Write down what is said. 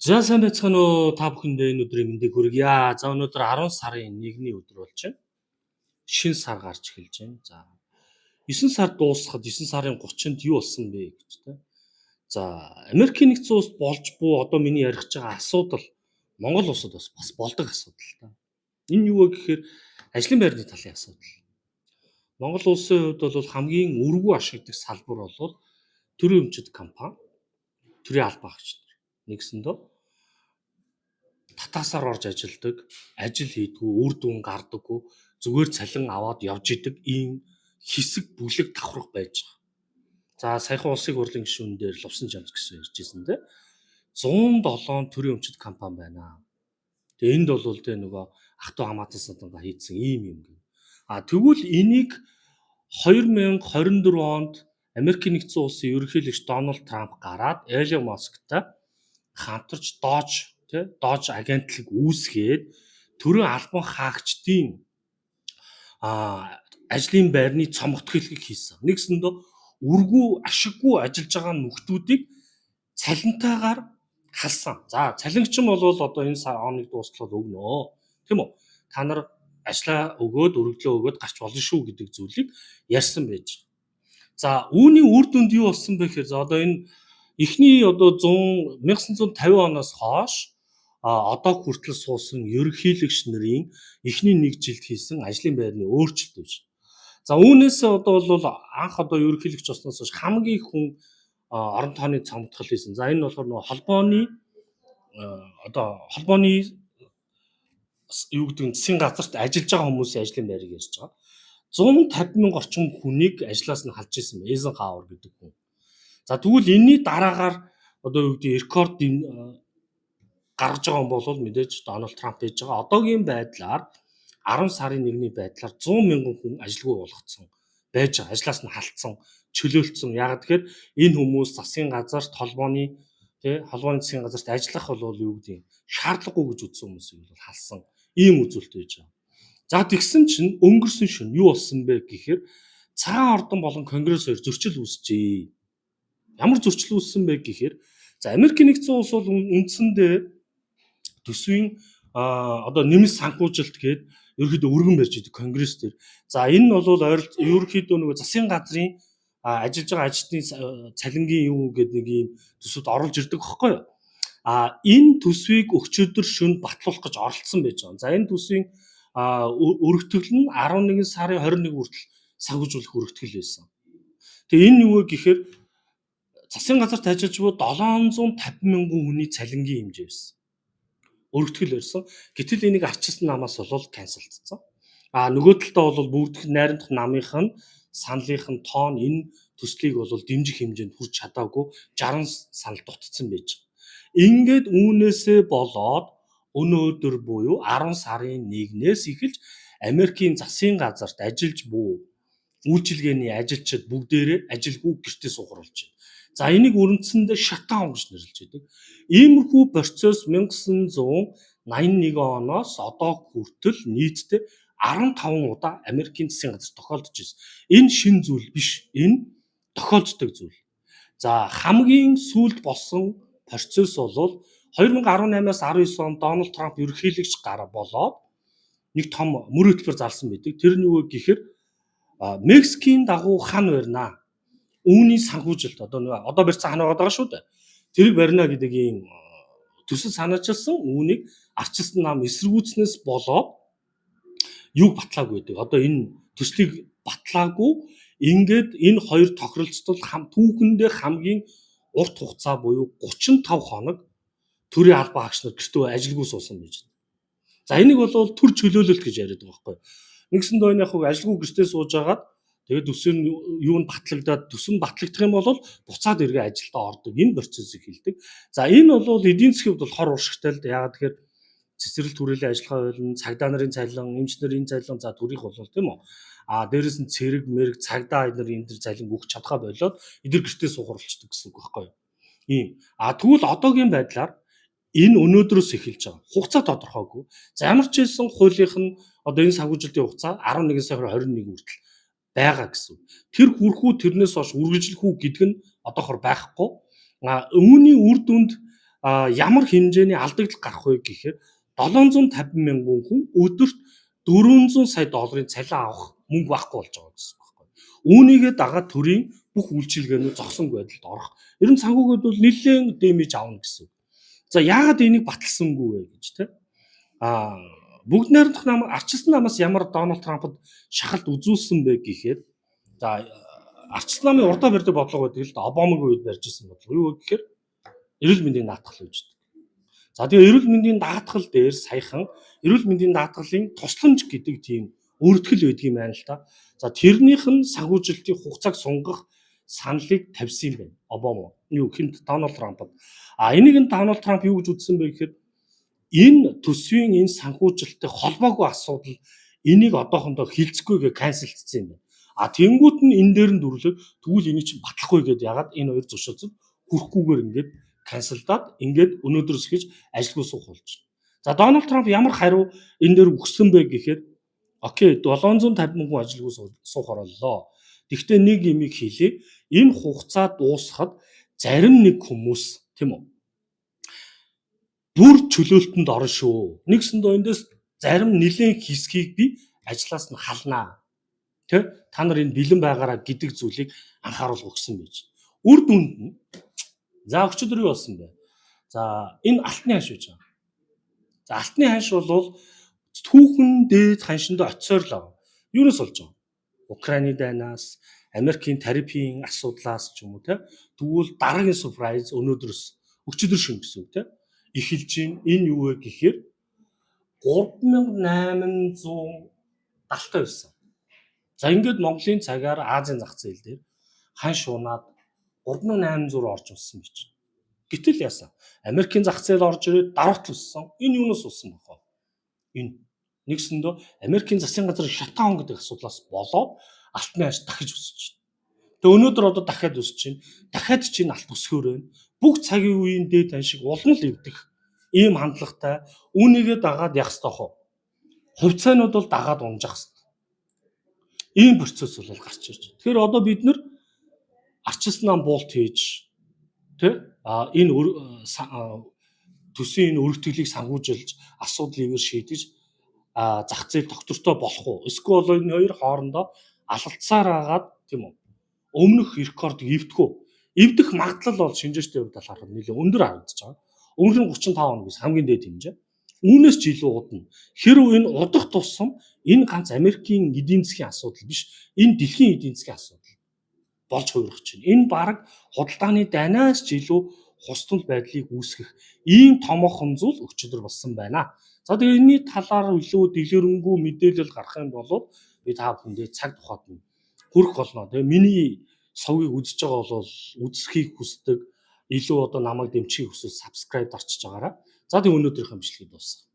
За, сайн байцгаана уу, та бүхэндээ энэ өдрийн мэндийг хүргье. За, өнөөдөр 10 сарын 1-ний өдөр болж байна. Шинэ сар гарч эхэлж байна. За, 9 сар дуусахад 9 сарын 30-нд юу болсон бэ гэж тэ. За, Америкийн нэгдсэн улсад болж буй одоо миний ярих гэж байгаа асуудал Монгол улсад бас болдог асуудал та. Энэ юу вэ гэхээр ажлын байрны талын асуудал. Монгол улсын хувьд бол хамгийн өргүү ашигладаг салбар бол төрийн өмчит компани, төрийн албан хаагч нар. Нэгсэндээ татаасаар орж ажилладаг, ажил хийдэггүй, үр дүн гардаггүй, зүгээр цалин аваад явж идэг ийм хэсэг бүлэг давхарх байж байгаа. За, саяхан улсын хурлын гишүүн дээр Лувсан Жамс гэсэн ярьж ирсэн те. 107 төрийн өмчит компани байна. Тэгээ энд бол тэ нөгөө ах トゥ хамаатан саданга хийдсэн ийм юм гэх. А тэгвэл энийг 2024 онд Америкийн нэгдсэн улсын ерөнхийлөгч Дональд Трамп гараад Элон Масктай хамтарч DOGE тий DOGE агентлаг үүсгээд төрийн албан хаагчдын ажлын байрны цомготголыг хийсэн. Нэгсэндээ үргүү ашиггүй ажиллаж байгаа нөхдүүдийг цалинтайгаар халсан. За, цалингчин бол одоо энэ сар оныг дуустлал өгнө. Тийм үү? Та нар ажлаа өгөөд, өргөдлөө өгөөд гарч болно шүү гэдэг зүйлийг ярьсан байж. За, үүний үр дүнд юу болсон бэ гэхээр, за, одоо энэ эхний одоо 100 1950 оноос хойш одоо хүртэл суусан ерөнхийлөгч нарын эхний нэг жилд хийсэн ажлын байрны өөрчлөлт байж. За, үүнээс одоо бол анх одоо ерөнхийлөгч болсноос хойш хамгийн их хүн орон тооны цомтгол хийсэн. За, энэ нь болохоор нөгөө холбооны одоо холбооны юу гэдэг нь засгийн газарт ажиллаж байгаа хүмүүсийн ажлын байрыг ярьж байгаа. 150 мянга орчим хүнийг ажлаас нь халж исэн Эйзенхауэр гэдэг хүн. За, тэгвэл энэний дараагаар одоо юу гэдэг рекорд гаргаж байгаа юм бол мэдээж Дональд Трамп хийж байгаа. Одоогийн байдлаар 10 сарын 1-ний байдлаар 100 мянган хүн ажилгүй болгоцсон байж байгаа. Ажлаас нь халтсан, чөлөөлцсөн. Яг тэгэхээр энэ хүмүүс засгийн газарт холбооны тий холбооны засгийн газарт ажиллах бол юу гэдэг шаардлагагүй гэж үзсэн хүмүүсийг бол халсан. Ийм үзүүлэлт байж байгаа. За, тэгсэн чинь өнгөрсөн шөнө юу болсон бэ гэхээр Цагаан ордон болон Конгресс хоёр зөрчил үүсжээ. Ямар зөрчил үүссэн бэ гэхээр, за, Америкийн нэгдсэн улс бол үндсэндээ төсвийн одоо нэмэлт санхүүжилт гээд ерөнхийдөө өргөн барьж идэг конгресс дээр. За, энэ нь бол ойролц ерөнхийдөө нөгөө засгийн газрын ажиллаж байгаа ажилтны цалингийн юу гэдэг нэг ийм төсөвд оруулж ирдэг байхгүй юу? А энэ төсвийг өчигдөр шөнө батлуулах гэж оролдсон байж байгаа. За, энэ төсвийн өргөтгөл нь 11 сарын 21 хүртэл санхүүжүүлэх өргөтгөл байсан. Тэгээ энэ юу вэ гэхээр засгийн газарт ажиллаж буй 750 мянган хүний цалингийн хэмжээ байсан, өргөтгөл барьсан. Гэтэл энийг арчилсан намаас бол cancel дсан. А нөгөө талдаа бол бүгд найрамдах намынх нь саналынх нь тоон энэ төслийг бол дэмжих хэмжээнд хүрч чадаагүй, 60 санал дутцсан байж байгаа. Ингээд үүнээсээ болоод өнөөдөр буюу 10 сарын 1-ээс эхэлж Америкийн засгийн газарт ажиллаж буй үйлчилгээний ажилчид бүгдээрээ ажилгүй гэртээ суух болж байна. За, энийг үндсэндээ shutdown гэж нэрлэж байдаг. Иймэрхүү процесс 1981 оноос одоо хүртэл нийтдээ 15 удаа Америкийн засгийн газарт тохиолдож байсан. Энэ шинэ зүйл биш. Энэ тохиолддог зүйл. За, хамгийн сүүлд болсон процесс бол 2018-аас 19 онд Дональд Трамп ерөнхийлөгч гараа болоод нэг том мөр хөтөлбөр зарласан байдаг. Тэр нь юу вэ гэхээр Мексикийн дагуу хана барина, үүний санхүүжилт одоо нэг одоо барьсан хана байгаа шүү дээ. Тэрийг барина гэдэг ийм төсөл санаачилсан. Үүнийг арчилсан нам эсэргүүцнээс болоод юуг батлаагүй байдаг. Одоо энэ төслийг батлаагүй. Ингээд энэ хоёр тохиролцол түүхэндээ хамгийн урт хугацаа буюу 35 хоног төрийн албан хаагч нар гэртээ ажилгүй суусан байж байна. За, энийг бол төр чөлөөлөлт гэж яриад байгаа байхгүй юу. Нэгсэндээ энэ яг ажилгүй гэртээ сууж агаад, тэгээд төсөө нь юу нь батлагдаад, төсөв нь батлагдах юм бол буцаад эргээ ажилдаа ордог. Энэ процессыг хэлдэг. За, энэ бол эдийн засгийн хувьд бол хор уршигтай л да. Яагаад тэгэхээр цэцэрлэг хүрээлэн ажиллагаа болно, цагдаа нарын цалин, эмч нарын цалин, за, төрийнх бол тийм үү. А дээрэс нь цэрэг, мэрэг, цагдаа эднэр энэ төр цалин өгч чадхаа болоод эдгээр гэртээ суух болчдөг гэсэн үг байхгүй юу? Ийм. А тэгвэл одоогийн байдлаар энэ өнөөдрөөс эхэлж байгаа. Хугацаа тодорхойгүй. За, ямар ч хэлсэн хуулийнх нь одоо энэ санхүүжилтийн хугацаа 11 сарын 21 хүртэл байгаа гэсэн. Тэр хүрхүү, тэрнээс хойш үргэлжлэх үү гэдэг нь одоохор байхгүй. А үүний үр дүнд Ямар хэмжээний алдагдал гарах вэ гэхээр 750 мянган хүн өдөрт 400 сая долларын цалин авах мөнгө байхгүй болж байгаа гэсэн үг байхгүй. Үүнийгээ дагаад төрийн бүх үйлчилгээнүүд зогсонгүй байдалд орох. Ер нь санхүүгээд бол нэлээд damage авна гэсэн үг. За, яагаад энийг баталсангүй вэ гэж те. Бүгд найрамдах нам ардчилсан намаас ямар Дональд Трампд шахалт үзүүлсэн бэ гэхээр, за, ардчилсан намын урдаа барьдаг бодлого байдаг л да. Обамагийн үед барьж ирсэн бодлого. Юу вэ гэхээр эрүүл мэндийн даатгал гэж байдаг. За, тэгээ эрүүл мэндийн даатгал дээр саяхан эрүүл мэндийн даатгалын тусламж гэдэг тийм өртгөл байдаг юм байна л да. За, тэрнийх нь санхүүжилтийн хугацааг сунгах саналыг тавьсан юм байна. Обама. Юу хинт, Дональд Трампд. А энийг нь Дональд Трамп юу гэж үзсэн бэ гэхээр энэ төсвийн энэ санхүүжилттэй холбоогүй асуудал, энийг одоохондоо хилцэхгүй гэж cancel дсан юм байна. А тэнгуут нь энэ дээр нь дүрлээ, тэгвэл энийг чинь батлахгүй гэдээ ягаад энэ хоёр зөрчилцөд хүрэхгүйгээр ингээд cancel даад, ингээд өнөөдрөөс гэж ажилгүй суух болж байна. За, Дональд Трамп ямар хариу энэ дээр өгсөн бэ гэхээр okay, 750 мянган ажилгүй суух орлоо. Тэгвэл нэг юмыг хэлье. Энэ хугацаа дуусахад зарим нэг хүмүүс, тийм үү, бүр чөлөөлтөнд орно шүү. Нэгсэндээ эндээс зарим нэлээд хэсгийг би ажлаас нь халнаа. Тэ? Та нар энэ бэлэн байгаараа гэдэг зүйлийг анхааруулга өгсөн байж. Үр дүнд нь, за, өчигдөр юу болсон бэ? За, энэ алтны ханш гэж байгаа. За, алтны ханш бол түүхэн дээд ханшинд очисоор л байгаа. Юунаас болж байгаа? Украины дайнаас, Америкийн тарифын асуудлаас ч юм уу те. Тэгвэл дараагийн surprise өнөөдрөөс, өчигдөр шөнө гэсэн үг те, эхэлж байна. Энэ юу вэ гэхээр 3875 байсан. За, ингээд Монголын цагаар Азийн зах зээл дээр ханш унаад 3800 руу орж унсан байж. Гэтэл яасан? Америкийн зах зээл орж ирээд даруут өссөн. Энэ юунаас болсон бох вэ? Энэ нэгсэндөө Америкийн засгийн газрын shutdown гэдэг асуудлаас болоод алтны ханш дахиж өсөж байна. Тэгээ өнөөдөр одоо дахиад өсөж байна. Дахиад чинь алт өсгөөр байна. Бүх цагийн үеийн дээд ханшиг улам л эвдэх ийм хандлагатай. Үүнийгээ дагаад яах ёстой хөө? Хувьцаанууд бол дагаад унжах ёстой. Ийм процесс бол гарч ирж байна. Тэгэхээр одоо бид нар ардчилсан нам буулт хийж тэ энэ төсвийн энэ өргөтгөлийг санхүүжилж, асуудал ивэр шийдэж, зах зээл тогтвортой болох уу? Эсвэл энэ хоёр хоорондоо алалцсаар агаад, тийм үү? Өмнөх рекордыг эвдэх үү? Эвдэх магадлал бол шинжээчдийн хувьд харахад нэлээд өндөр харагдаж байгаа. Өмнөх нь 35 хоног хамгийн дээд хэмжээ. Үүнээс ч илүү удна. Хэрв энэ удах тусам энэ ганц Америкийн эдийн засгийн асуудал биш. Энэ дэлхийн эдийн засгийн асуудал болж хувирах чинь. Энэ баг худалдааны дайнаас ч илүү хустгал байдлыг үүсгэх ийм томоохон зүйл өчигдөр болсон байна. За, тэгээ энэний талаар илүү дэлгэрэнгүй мэдээлэл гарах юм бол би та бүхэндээ цаг тухайд нь хүрэх болно. Тэгээ миний сувгийг үзэж байгаа бол үзэхийг хүсдэг, илүү одоо намайг дэмжихийг хүсвэл subscribe дарчиж байгаарай. За, тэгээ өнөөдрийнхөө бичлэгийг дуусгая.